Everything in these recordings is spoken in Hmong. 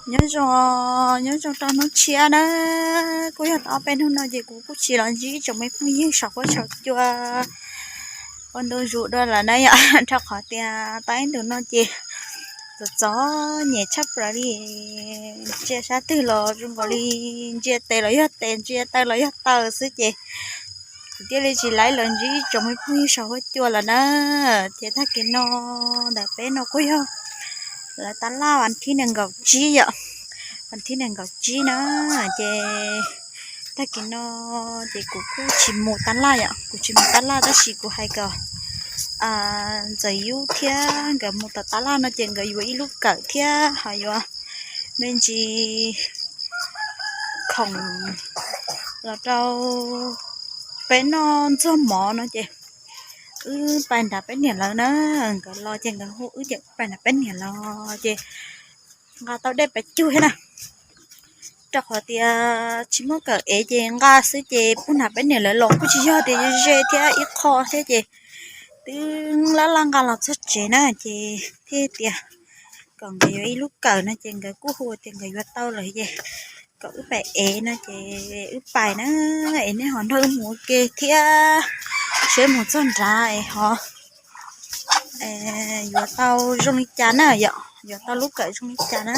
Nyob zoo, nyob zoo rau hnub tshiab na, kuj yog tau ob peb hnub no ces kuv kuj tsis los ntsib tsoom me phooj ywg saum huab saum cua ua ntu zus dua lawm na yom, rau qhov tias tau ib ntus no ces txom txom nyem tshaj plaws li, ntsia sab twg los zoo nkaus li ntsia tes los yog tes, ntsia taw los yog taw xwb ces kuv thiaj li tsis laib los ntsib tsoom me phooj ywg saum huab cua lawm na. Ces tag kis no ntawm peb no kuj yog lawv tab laj vas thib nees nkaum tsib yom, vas thib nees nkaum tsib na. Ces tag kis no ces kuv kuj tsis mus tab laj yom, kuv tsis mus tab laj tab sis kuv hais kom ntxawm Yub thiab nkawd mus tom tab laj no ces nkawd yuav ib lub kawm thiab ho yuav me ntsis khoom los rau peb noj ntxuag mov no ces wb pais nrad peb niam lawv na. Nkawd los ces nkawd hu wb ces wb pais nrad peb niam los ces nqa tau dej pais cug thiab na. Rau qhov tias tsis muaj kawm ev ces nqa xwb ces pug nrad peb niam lawv los kuj tsis yog tias ze thiab ib qho thiab ces twb laj laj nqa los txog tsev na ces thiaj tias kom nkawd yuav ib lub kawm no ces nkawd kuj hu tias nkawd yuav tau lawm ces kom wb pais ev no ces wb pais na, es nej ho nrog wb mus ua ke thiab seb mus txog nrad es ho yuav tau zoo li cas na yom, yuav tau lub kawm zoo li cas na.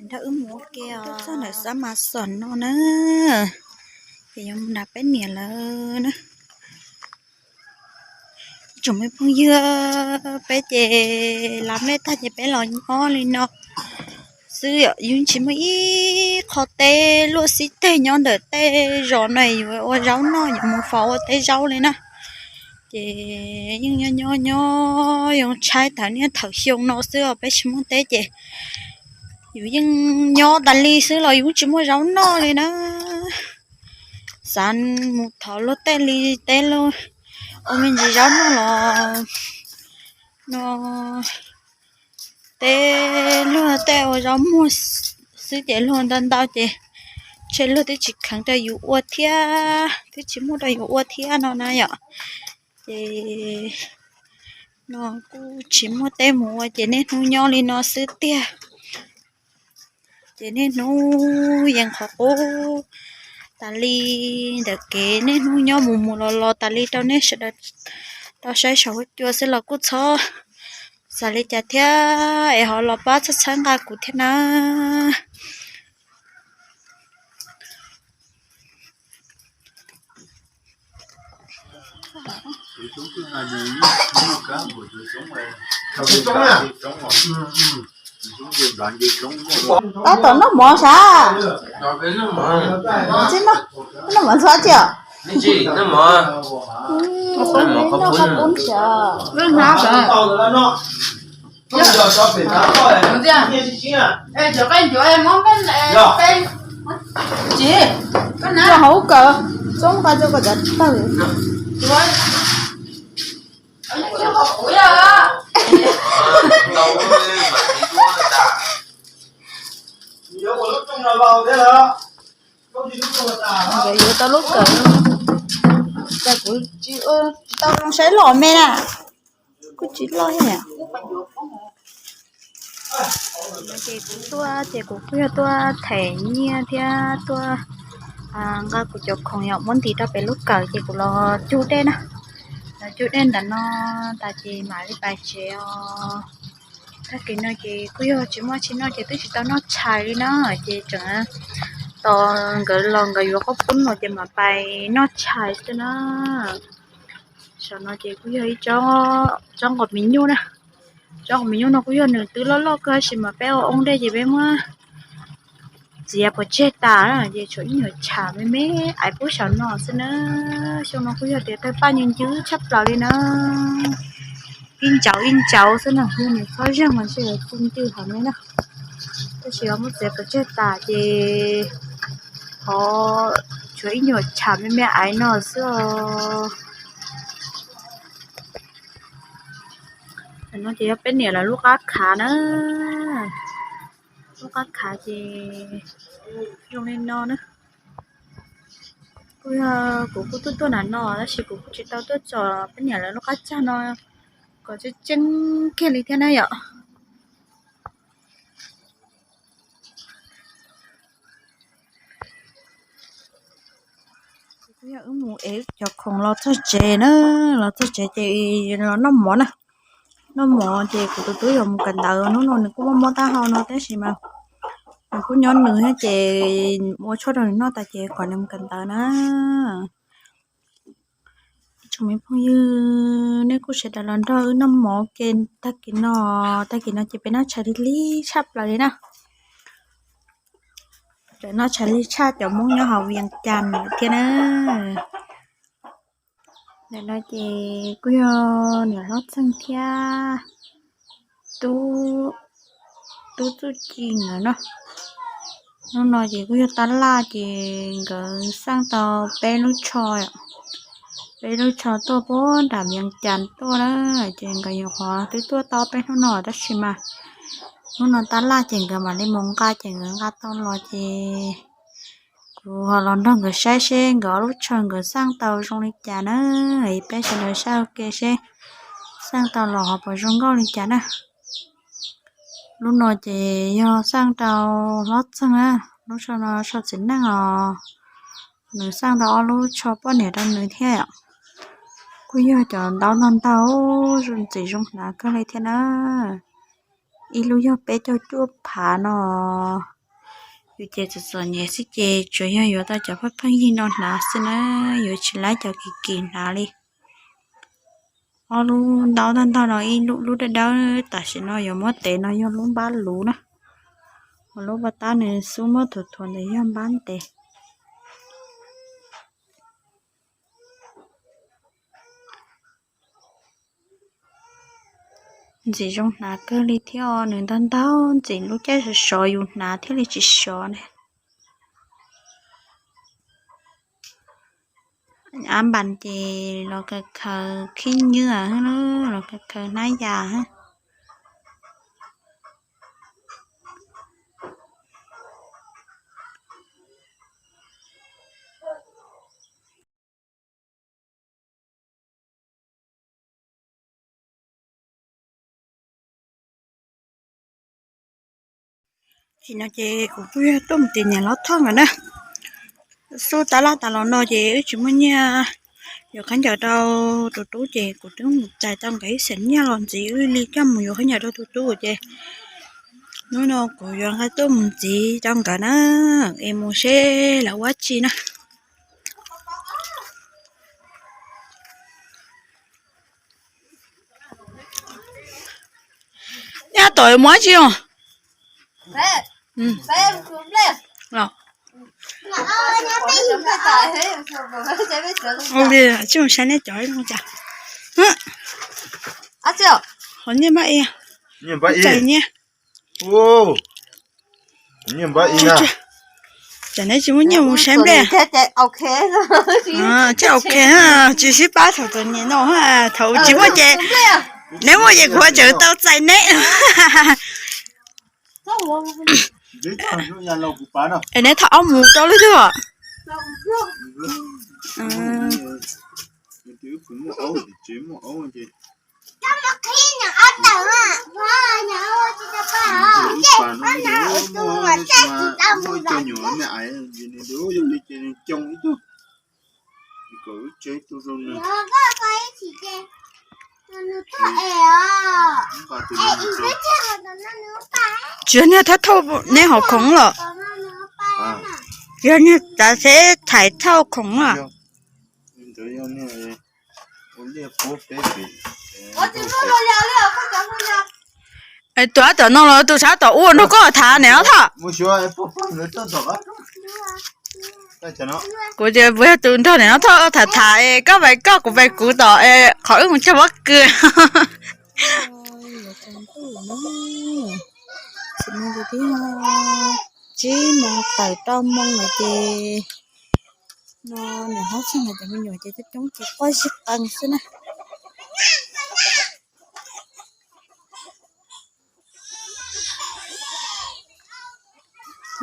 Nrog wb mus ua ke os. Txog ntawm Xab Mas Xom no na, ces yuav mus nrad peb niam lawv na. Tsoom me phooj ywg, peb ces laj mej tag ces peb los nyob li no xwb yom, yeej tsis muaj ib qho teb luaj xib teg nyob ntawm tej zos no yuav ua zaub noj yuav mus faus ua teb zaub li na. Ces yeej nyob nyob nyob yoo tshaib thaum niaj thaum xyoo no xwb os, peb tsis muaj teb ces yus yeej nyob tas li xwb los yus tsis muaj zaub noj li na. Xav mus thov luag tej li teb luag ua me ntsis zaub noj los no teb luag tej ua zaub muag xwb ces luag ntau ntau ces ntshe luag twb tsis kheev rau yus ua thiab, twb tsis muaj rau yus ua thiab no na yom. Ces no kuj tsis muaj teb mus ua ces niaj hnub nyob li no xwb tiag. Ces niaj hnub yeej qhov qub tas li ntawm kev, niaj hnub nyob mus mus los los tas li rau nej sawv daws tau saib saum huab cua xwb los kuj txhob xav li cas thiab es ho los pab txhawb txhawb nqa kuv thiab na. Tab tom noj mov sav. Tsis noj, noj mov ntxhua tsi os. Noj qhaub poob sav. Noj hauv kawm, txoob nqa rau kom cov tawg. Nkawd yuav tau lub kawm, cas kuv tsis ua, tsis tau zoo saib los me na. Kuj tsis loj thiab. Ces kuv tuaj ces kuv kuj yog tuaj them nyiaj thiab tuaj nqa kuv cov khoom yom muab ntim rau pem lub kawm ces kuv los cug dej na. Los cug dej ntawm no tas ces mam li pais tsev os. Tag kis no ces kuj yog tsis muaj tsis noj ces twb tsis tau noj tshais li na, ces tseem tos nkawd los nkawd yuav qhaub poob no ces mam pais noj tshais xwb na. Saum no ces kuj yog ib tsob nqos mis nyuj na. Tsob nqos mis nyuj no kuj yog nws twb loj loj kawg tab sis mas peb ua oob dej ces peb muab txiav pov tseg tas na ces tshuav ib nyuag tsham me me aiv pub saum no xwb na. Xyoo no kuj yog tias tawg paj ncw ncw tshaj plaws li na. Ib ntsauv ib ntsauv xwb na, yog nws txhob zeeg mas ntshe txi ncw heev li na. Tab sis muab txiav pov tseg tas ces ho tshuav ib nyuag tsham me me aiv no xwb os. Tam no ces yog peb niam lawv lub qab khav na. Lub qab khav ces zoo li no na. Kuj yog kuv kuj tuaj tuaj nram no tab sis kuv kuj tsis tau tuaj tsom peb niam lawv lub qab tsag no kom tseeb tseeb kiag li thiab na yom. Kuv yog wb mus ev cov khoom los txog tsev na, los txog tsev ces los noj mov na. Noj mov ces kuv tus tub yuav mus kawm ntawv, hnub no nws kuj mob mob taub hau no tab sis mas nws kuj nyob nws thiab ces ua tshuaj rau nws noj tas ces kom nws mus kawm ntawv na. Tsoom me phooj ywg, nej kuj sawv daws los nrog wb noj mov ke tag kis no. Tag kis no ces peb noj tshais lig lig tshaj plaws li na. Cov noj tshais lig tshaj cov Hmoob nyob hauv Vias Cas thiab na. Ntawm no ces kuj yog niam hlob Txheej thiab tub, tub Txuj Ci nkawd no. Hnub no ces kuj yog tab laj ces nkawd xaj tau peb lub tsho, peb lub tsho tuaj puag nram Vias Cas tuaj na, ces nkawd nyuam qhuav twb tuaj tau peb hnub no tab sis mas hnub no tab laj ces nkawd mam li mus nqa ces nkawd nqa tau los ces kuv ho los nrog nkawd saib seb nkawd ob lub tsho nkawd xaj tau zoo li cas na. Peb sawv daws saib ua ke seb xaj tau los ho puas zoo nkauj li cas na. Lub no ces yog xaj rau hlob Txheej na, lub tsho no tsho txiv neej os. Nws xaj tau ob lub tsho poj niam rau nws thiab. Kuj yog cov ntaub ntau ntau, ntxim zoo hnav kawg li thiab na. Ib lub yog peb caug cuaj phav no. Yus ces txom txom nyem xwb ces tsuas yog yuav tau cov pheej pheej yig no hnav xwb na, yuav tsis laib cov kim kim hnav li. Ob lub ntaub ntau ntau no ib lub, lub dawb dawb tam sim no yuav muab tev no yog lub npab luv na, ho lub paj tab nws xub muab thuav thuav ntawd yog npab ntev. Ntxim zoo hnav kawg li thiab os, nws ntau ntau ntxim lub caij sov sov yus hnav thiaj li tsis sov ne. Ab npas ces los khaws khaws khib nyiab, los khaws khaws hnab yas. Tam no ces kuv kuj yog tuaj mus tim niam hlob Thoj nkawd na. Xub tab laj tas los no ces wb tsis muaj nyiaj yuav khaub ncaws rau tus tub ces kuv twb mus txais tau nkawd ib xees nyiaj los ntxiv wb li coj mus yuav khaub ncaws rau tus tub ces hnub no kuv yuav nqa tuaj mus ntxiv rau nkawd na, es mus seb lawv ua dab tsi na. Nyab tom mus dab tsi os? Tsis mus saib neb cov cas. Qhov nyiaj npab ib, txais nyiaj. Tsam neb tsis muaj nyiaj mus saib nplej. Ces ok, tsis sib pab thaum txom nyem no, thaum tsis muaj ces neb muaj ces kuv tseem tau txais neb. Es neb thauj ob mus rau lub twg os? Tsis yog niag thauj thauj neb hauv khoom los? Yog niag tav xeb thaiv thauj khoom a? Tus ab tom no los tus sab tom ub nrog koj tham niam Thoj. Kuv tias puas yog tus nrog niam Thoj tham tham, koj pais koj kuv pais kuv tom qhov wb mus cog pob kws. Txij no twb tsib moos tawm rau moos lawm ces no niam hlob Txheej nkawd cov me nyuam ces coob coob ces quaj zig qees xwb na.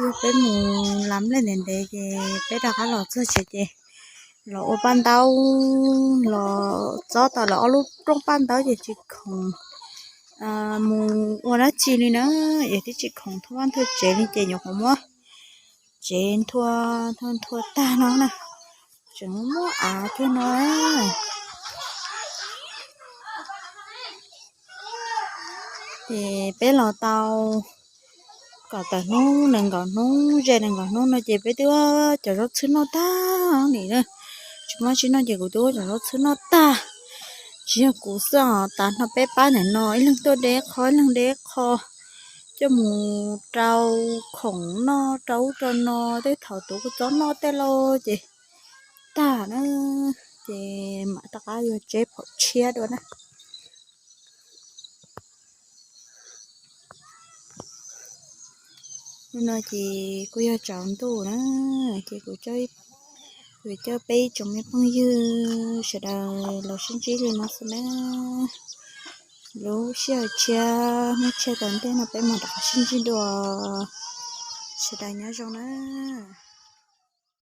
Yog peb mus lav nplej ntev ntev ces peb rov qab los txog tsev ces los ua paj ntaub, los txob tau lawv ob lub rooj paj ntaub ces tsis khoom mus ua dab tsi li na, es twb tsis khoom thauj vaj thauj tsev li ces nyuam qhuav muab tsev nthua, nthua nthua tag no na. tseem muaj av thiab no. Ces peb los tau kaum tawm hnub nees nkaum hnub ze nees nkaum hnub no ces peb twb muab cov zaub txhwb noj tag li na. Tsis muaj dab tsi noj ces kuv twb muab cov zaub txhwb noj tag. Tsis yog kuv xwb os, tas no peb pab ntawm no ib leeg tuaj de qho ib leeg de qho coj mus rau khoom noj rau ub rau no, tej thaum tuav kua txob noj tej lauj ces tag na. Ces mam rov qab yuav tseb phaum tshiab dua na. Hnub no ces kuj yog tsaus ntuj na, ces kuv yuav coj peb ib tsoom me phooj ywg sawv daws los sib ntsib li no xwb na. Lub sij hawm tshiab hnub tshiab tom ntej no peb mam rov qab sib ntsib dua. Sawv daws nyob zoo na.